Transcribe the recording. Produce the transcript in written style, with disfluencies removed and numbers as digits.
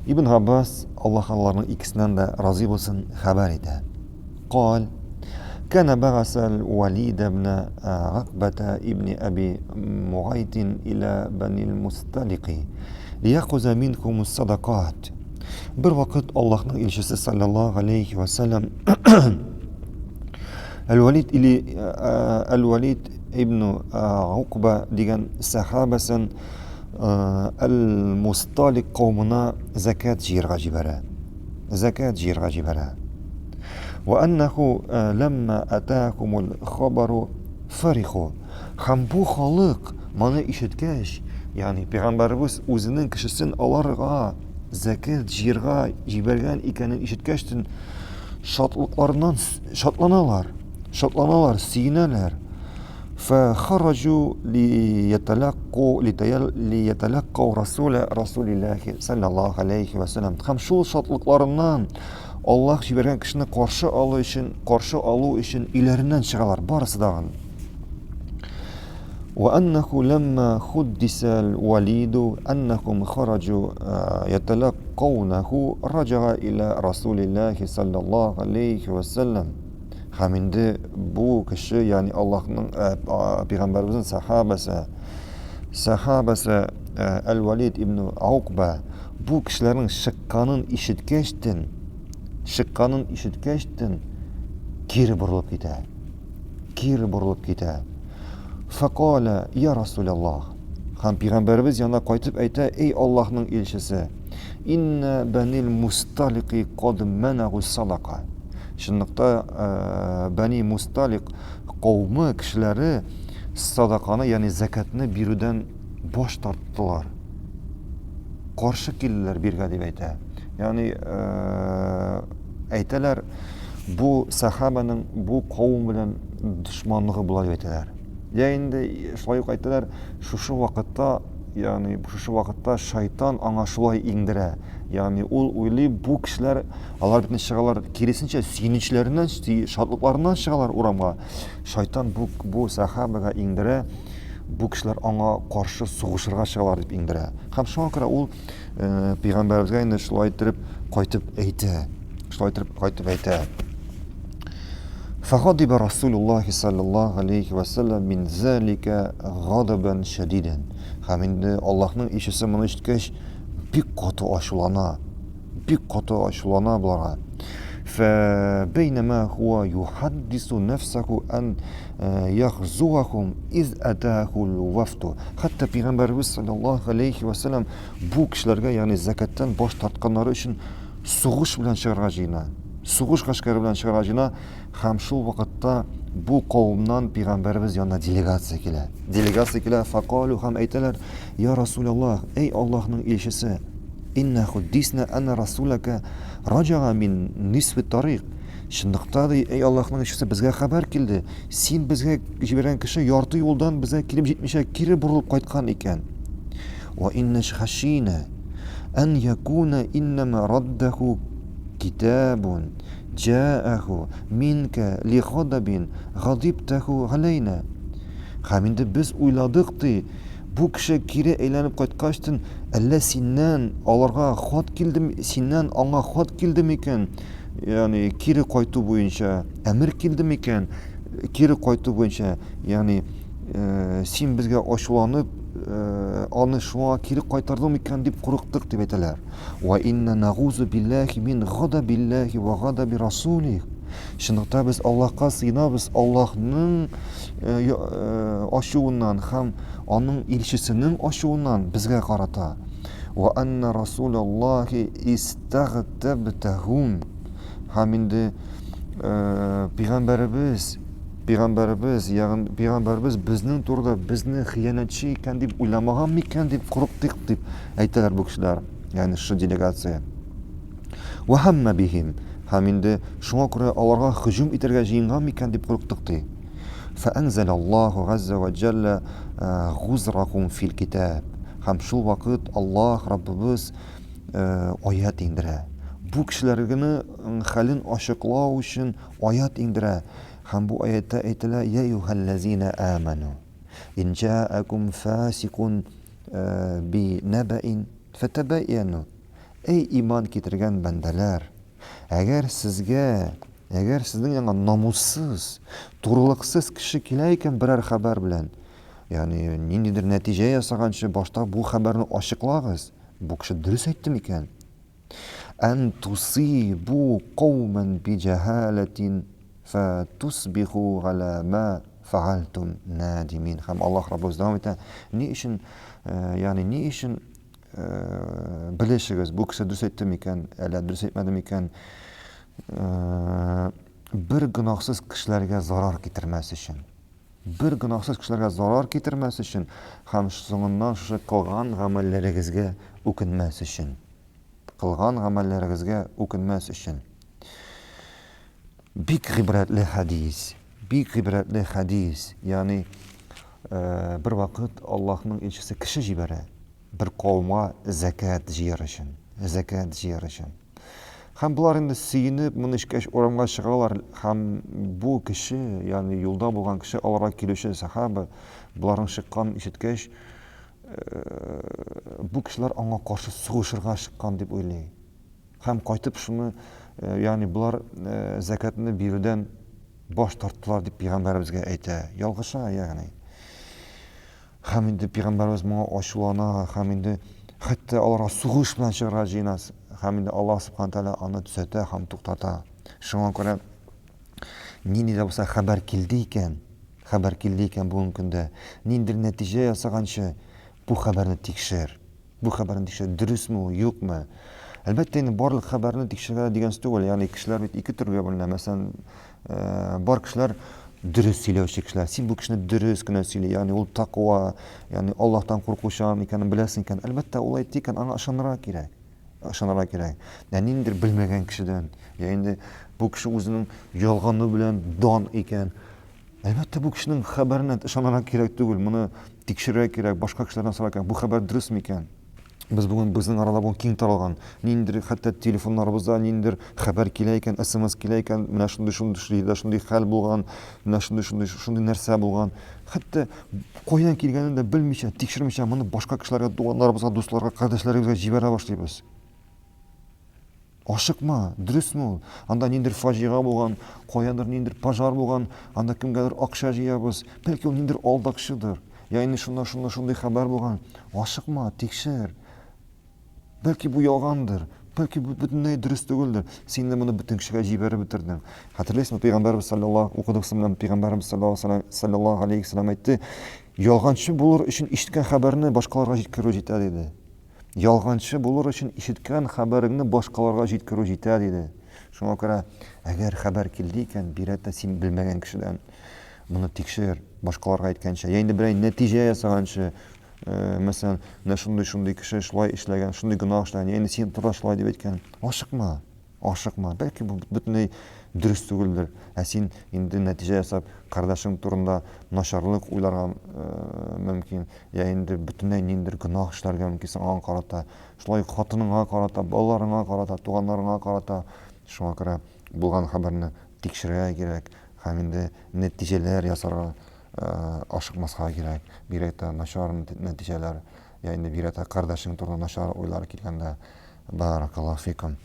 Ибн Габбас, Аллаһ аларның икесеннән дә разый булсын, хәбәр итә. Кал, كان بعث الوليد بن عقبة ابن أبي معيط إلى بني المستلق ليأخذ منهم الصدقات. Бер вакыт Аллаһның илчесе саллаллаһу алейхи ва саллям Әл-Валид или Әл-Валид ибн Укба дигән сахабасын Әл-Мусталик кавмына зәкят җыярга җибәрә. Зәкят җыярга җибәрә. Ва аннаху ламма атахумул хабару фариху. Һәм бу халык моны ишеткәч, ягъни пәйгамбәребез үзенең кешесен аларга зәкят җыярга җибәргән икәнен ишеткәч, шатлыкларыннан шатланалар, шатланалар, сөенәләр. فخرجوا ليتلقوا ليتلقوا رسول رسول الله صلى الله عليه وسلم. Һәм шул шатлыкларыннан Аллаһ җибәргән кешене каршы алу өчен, каршы алу өчен өйләреннән чыгалар барысы дагын. وأنه لما حدث الوليد أنهم خرجوا يتلقونه رجع إلى رسول الله صلى الله عليه وسلم. Һәм инде бу кеше, ягъни Аллаһның пәйгамбәребезнең сахабасы, сахабасы Әл-Валид ибн Аукба бу кешеләрнең чыкканын ишеткәчтен, чыкканын ишеткәчтен кире борылып китә. Кире борылып китә. Фәкалә, я Расулаллах. Һәм пәйгамбәребез янына кайтып әйтә, эй Аллаһның илчесе, инна банил мусталики кад манагу садака. Чынлыкта Бәни Мусталик кавымы кешеләре садаканы, ягъни зәкәтне бирүдән баш тарттылар. Каршы килделәр биргә дип әйтә. Ягъни әйтәләр, бу сахабаның бу кавым белән дошманлыгы була дип әйтәләр. Я инде шулай ук әйтәләр, шушы вакытта, ягъни шушы вакытта шайтан аңа шулай иңдерә. Ягъни ул уйлый, бу кешеләр, алар бит чыгалар, киресенчә, сөенечләреннән, шатлыкларыннан чыгалар урамга. Шайтан бу, бу сахабага иңдерә, бу кешеләр аңа каршы сугышырга чыгалар дип иңдерә. Һәм шуңа күрә ул э, пәйгамбәребезгә инде шулай иттереп кайтып әйтә. Шулай иттереп кайтып әйтә. فغضب رسول الله صلى الله عليه وسلم من ذلك غضبا شديدا. Һәм инде Аллаһның илчесе моны ишеткәч, бик каты ачулана. Бик каты ачулана боларга. فبينما هو يحدث نفسه أن يغزوهم إذ أتاه الوفد. Хәтта Пәйгамбәребез саллаллаһу алейхи ва саллям бу кешеләргә, ягъни зәкәттән баш тартканнары өчен сугыш белән чыгарга җыена. Сугыш гаскәре белән чыгарга җыена һәм шул вакытта бу кавымнан пәйгамбәребез янына делегация килә. Делегация килә, факалу һәм әйтәләр, я Расулаллах, эй Аллаһның илчесе, инна худдисна анна расулака раҗага мин нисфи тарик. Чынлыкта ди, эй Аллаһның илчесе, безгә хәбәр килде. Син безгә җибәргән кеше ярты юлдан безгә килеп җитмичә кире борылып кайткан икән. Ва инна хашина ан якуна иннама раддаху китабун җааху минка ли гадабин гадибтаху галәйна. Һәм инде без уйладык, ди, бу кеше кире әйләнеп кайткачтын, әллә синнән аларга хат килде, синнән аңа хат килде микән? Ягъни кире кайту буенча әмер килде микән? Кире кайту буенча, ягъни э, син безгә ачуланып, э, аны шуңа кире кайтардың микән дип курыктык дип әйтәләр. Ва инна нагузу биллахи мин гадабиллахи ва гадаби расулих. Чынлыкта без Аллаһка сыенабыз, Аллаһның э, э, ачуыннан һәм аның илчесенең ачуыннан безгә карата. Ва анна расулаллахи истагтабтахум. Һәм инде э, пәйгамбәребез пәйгамбәребез, ягъни пәйгамбәребез безнең турыда безне хыянәтче икән дип уйламаган микән дип курыктык дип әйтәләр бу кешеләр, ягъни шушы делегация. Вә һәммә бихим, һәм инде шуңа күрә аларга һөҗүм итәргә җыенган микән дип курыктык ди. Фәәнзәл Аллаһу газзә вә җәллә гузрахум фил китаб. Һәм шул вакыт Аллаһ Раббыбыз аят иңдерә. Бу кешеләргене хәлен ачыклау өчен аят иңдерә. Һәм бу аятта әйтелә: "Я юһәлләзина аману, ин җаакум фасикун би нәбәин фәтәбәйяну". Әй иман китергән бәндәләр! Әгәр сезгә, әгәр сезнең янга намуссыз, турылыксыз кеше килә икән берәр хәбәр белән, ягъни ниндидер нәтиҗә ясаганчы башта бу хәбәрне ачыклагыз, бу кеше дөрес әйтте микән? Ән тусибу каумән биҗәһаләтин фәтусбиху галя ма фәгальтум надимин. Һәм Аллаһ Раббыбыз дәвам итә. Ни өчен, э, ягъни ни өчен э, белешегез, бу кеше дөрес әйтте микән, әллә дөрес әйтмәде микән? Э, бер гөнаһсыз кешеләргә зарар китермәс өчен. Бер гөнаһсыз кешеләргә зарар китермәс өчен һәм соңыннан шушы кылган гамәлләрегезгә үкенмәс өчен. Кылган гамәлләрегезгә үкенмәс өчен. Бик гыйбрәтле хәдис. Бик гыйбрәтле хәдис. Ягъни э, бер вакыт Аллаһның илчесе кеше җибәрә бер кавымга зәкят җыяр өчен. Зәкят җыяр өчен. Һәм болар инде сөенеп, моны ишеткәч урамга чыгалар һәм бу кеше, ягъни юлда булган кеше, аларга килүче сәхаба, боларның чыкканын ишеткәч, э, бу кешеләр аңа каршы сугышырга чыккан дип уйлый. Һәм кайтып шуны, э, ягъни болар э, зәкятны бирүдән баш тарттылар дип пәйгамбәребезгә әйтә. Ялгыша, ягъни. Һәм инде пәйгамбәребез моңа ачулана, һәм инде хәтта аларга сугыш белән чыгарга җыена. Һәм инде Аллаһ субхана тәгалә аны төзәтә һәм туктата. Шуңа күрә нинди дә булса хәбәр килде икән, хәбәр килде икән бүгенге көндә, ниндидер нәтиҗә ясаганчы бу хәбәрне тикшер. Бу хәбәрне тикшер, дөресме ул, юкмы? Әлбәттә инде барлык хәбәрне тикшерергә дигән сүз түгел. Ягъни кешеләр бит ике төргә бүленә. Мәсәлән, э, бар кешеләр дөрес сөйләүче кешеләр. Син бу кешене дөрес кенә сөйли, ягъни ул таква, ягъни Аллаһтан куркучан икәнен беләсең икән, әлбәттә, ул әйтте икән, аңа ышанырга кирәк. Ышанырга кирәк. Ә ниндидер белмәгән кешедән, я инде бу кеше үзенең ялганы белән дан икән, Әлбәттә, бу кешенең хәбәренә ышанырга кирәк түгел, моны тикшерергә кирәк, башка кешеләрдән сорарга кирәк, бу хәбәр дөрес микән? Без бүген безнең арада бүген киң таралган, ниндидер хәтта телефоннарыбызда ниндидер хәбәр килә икән, смс килә икән, менә шундый шундый җирдә шундый хәл булган, менә шундый шундый шундый нәрсә булган. Хәтта каян килгәнен дә белмичә, тикшермичә моны башка кешеләргә, туганнарыбызга, дусларга, кардәшләребезгә җибәрә башлыйбыз. Ашыкма, дөресме ул? Анда ниндидер фаҗига булган, каяндыр ниндидер пожар булган, анда кемгәдер акча җыябыз. Бәлки ул ниндидер алдакчыдыр. Я инде шунда шунда шундый хәбәр булган. Ашыкма, тикшер. Бәлки бу ялгандыр, бәлки бу бөтенләй дөрес түгелдер. Син инде моны бөтен кешегә җибәреп бетердең. Хәтерлисеңме, пәйгамбәрбез саллаллаһу укыдык белән пәйгамбәребез саллаллаһу алейхи вәсәлләм әйтте, ялганчы булыр өчен ишеткән хәбәрне башкаларга җиткерү җитә диде. Ялганчы булыр өчен ишеткән хәбәреңне башкаларга җиткерү җитә, диде. Шуңа күрә, әгәр хәбәр килде икән, бигрәк тә син белмәгән кешедән, моны тикшер, башкаларга әйткәнче. Я инде берәй нәтиҗә ясаганчы, э, мәсәлән, менә шундый-шундый кеше шулай эшләгән, шундый гөнаһ эшләгән, я инде син турыда шулай дип әйткән. Ашыкма. Ашыкма, бәлки бу бөтенләй дөрес түгелдер. Ә син инде нәтиҗә ясап, кардәшең турында начарлык уйларга э, мөмкин, я инде бөтенләй ниндидер гөнаһ эшләргә мөмкинсең аңа карата. Шулай ук хатыныңа карата, балаларыңа карата, туганнарыңа карата. Шуңа күрә булган хәбәрне тикшерергә кирәк һәм инде нәтиҗәләр ясарга э, ашыкмаска кирәк. Бигрәк тә начар нәтиҗәләр, я инде бигрәк тә кардәшең турында начар уйлар килгәндә. Баракаллаһу фикум.